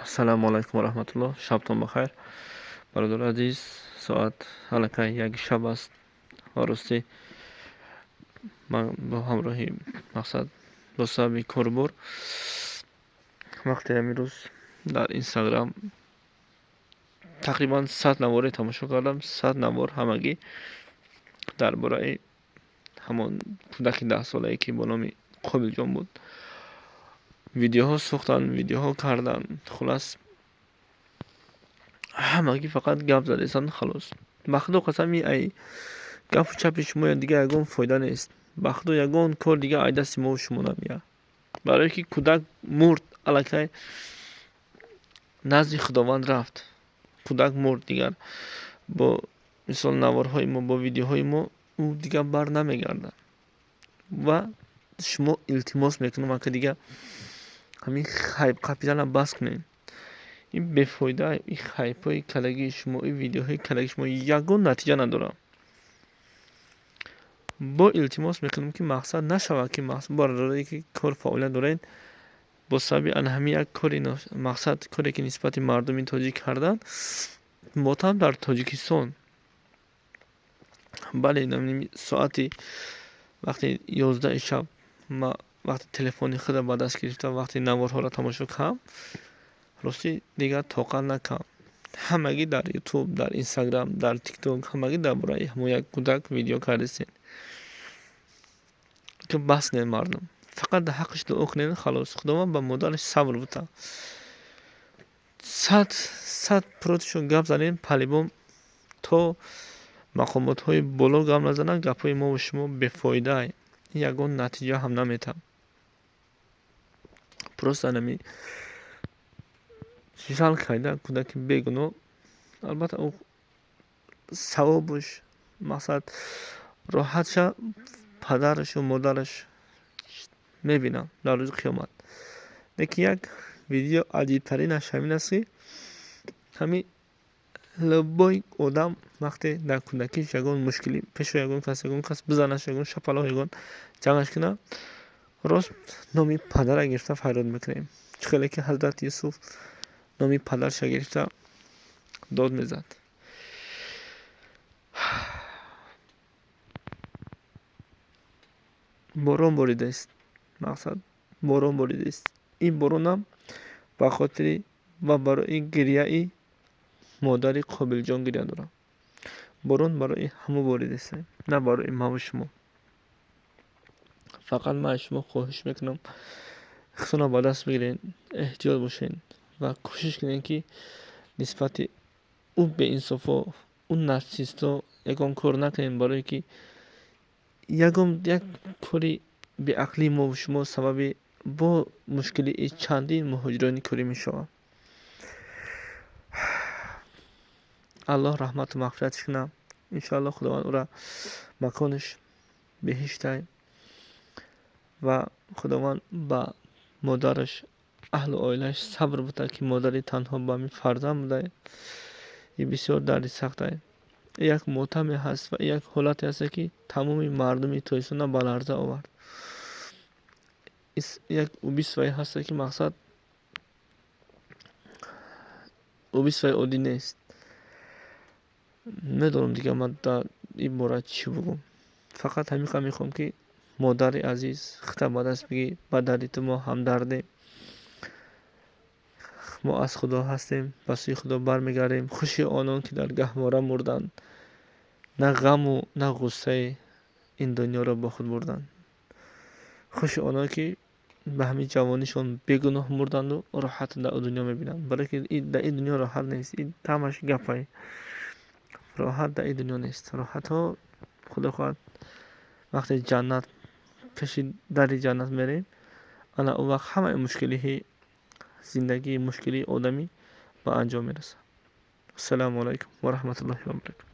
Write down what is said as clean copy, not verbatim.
Ассалому алайкум ва раҳматуллоҳ. Шабтон бахайр. Бародари азиз, соат аллакай 1 шаб аст ва ростӣ ман бо ҳамроҳи мақсад бо сабаби корбор вақте ҳамин рӯз дар Инстаграм тақрибан 100 наворе тамошо кардам. 100 навор ҳамагӣ дар бораи ҳамон кӯдаки 10-солае ки бо номи Қобилҷон буд. Видеоҳо сохтанд, видеоҳо карданд. Хулас ҳамагӣ фақат гап задестанд, халос. Ба худо қасам, ин ай гапу чапи шумо дигар ягон фоида нест. Ба худо ягон кор дигар ай дасти мову шумо намеяд. Барое ки кӯдак мурд, аллакай назди Худованд рафт. Кӯдак мурд, дигар бо мисол наворҳои мо, бо видеоҳои мо ӯ дигар бар намегардад. Ва шумо илтимос мекунам, ака дигар ҳамин хайп қапидана бас кунед. Ин бефоида, ин хайпҳои калагии шумо, ин видеоҳои калагии шумо ягон натиҷа надорад. Бо илтимос мекунам, ки мақсад нашавад, ки бародарое ки кор фаъолият доред, бо сабаби ана ҳамин як кори мақсад коре ки нисбати мардуми тоҷик карданд, мотам дар Тоҷикистон. Бале, соати вақти 11 шаб ма вақти телефони худро ба даст гирифта, вақти наворҳоро тамошо кардам, ростӣ дигар тоқат накардам. Ҳамагӣ дар Ютуб, дар Инстаграм, дар Тикток ҳамагӣ дар бораи ҳамон як кӯдак видео кардистед. Ки бас кунед, мардум. Фақат дар ҳаққаш дуо кунед, халос. Худованд ба модараш сабр бита. 100 протишон гап занем, по-любому то мақомотҳои боло гап назананд, гапҳои мову шумо бефоида, ягон натиҷа ҳам наметавад. Просто анами жал карда кӯдаки бегуноҳ, албатта ӯ савобуш мақсад роҳатша падарашу модараш мебинанд дар рӯзи қиёмат. Лекин як видео аҷибтаринаш ҳамин аст, ки ҳамин любой одам вақте дар кӯдакиш ягон мушкилӣ пешо ягон кас бизанаш, ягон шапалоқ, ягон ҷангаш кунад, рост номи падара гирифта фарёд мекунем. Чӣ хеле ки ҳазрати Юсуф номи падарша гирифта дод мезад. Борон боридааст, мақсад борон боридааст. Ин боронам ба хотири ва барои гиряи модари Қобилҷон гиря дорам. Борон барои ҳамо боридааст, на барои маву шумо. Фақат ман аз шумо хоҳиш мекунам, худтонро ба даст бигиред, эҳтиёт бошед ва кӯшиш кунед, ки нисбати ӯ беинсофо, ӯ нарсистҳо ягон кор накунед, барое ки ягон як кори беақлии мову шумо сабаби бо мушкилии чандин муҳоҷирони корӣ мешавад. Аллоҳ раҳмату мағфиратш кунад. Иншоаллоҳ Худованд ӯра маконаш беҳиштай ва Худованд ба модараш, аҳлу оилааш сабр бутад, ки модари танҳо ба ҳамин фарзанд буда. Ин бисёр дарди сахтай. Як мотаме ҳаст ва як ҳолате ҳаст, ки тамоми мардуми Тоҷикистонро ба ларза овард. Як убийствое ҳаст, ки мақсад убийствои оддӣ нест. Медонам, дигар ман дар ин бора чӣ бугӯм. Фақат ҳамин қадр мехоҳам, ки модари азиз, худта ба даст бигир, ба дарди ту мо ҳамдардем. Мо аз Худо ҳастем, ба сӯи Худо бармегардем. Хуши онон, ки дар гаҳвора мурданд, на ғаму на ғуссаи ин дунёро бо худ бурданд. Хуши онон, ки ба ҳамин ҷавонишон бегуноҳ мурданду роҳат дар дунё мебинанд. Барое ки дар ин дунё роҳат нест, ин тамаш гапай. Роҳат дар ин дунё нест. Роҳатҳо худо хоҳад вақте ҷаннат пеши дари ҷаннат мерем, ана он вақт ҳамаи мушкилиҳи зиндагии мушкилии одамӣ ба анҷом мерасад. Ассалому алайкум ва раҳматуллоҳи ва баракатуҳ.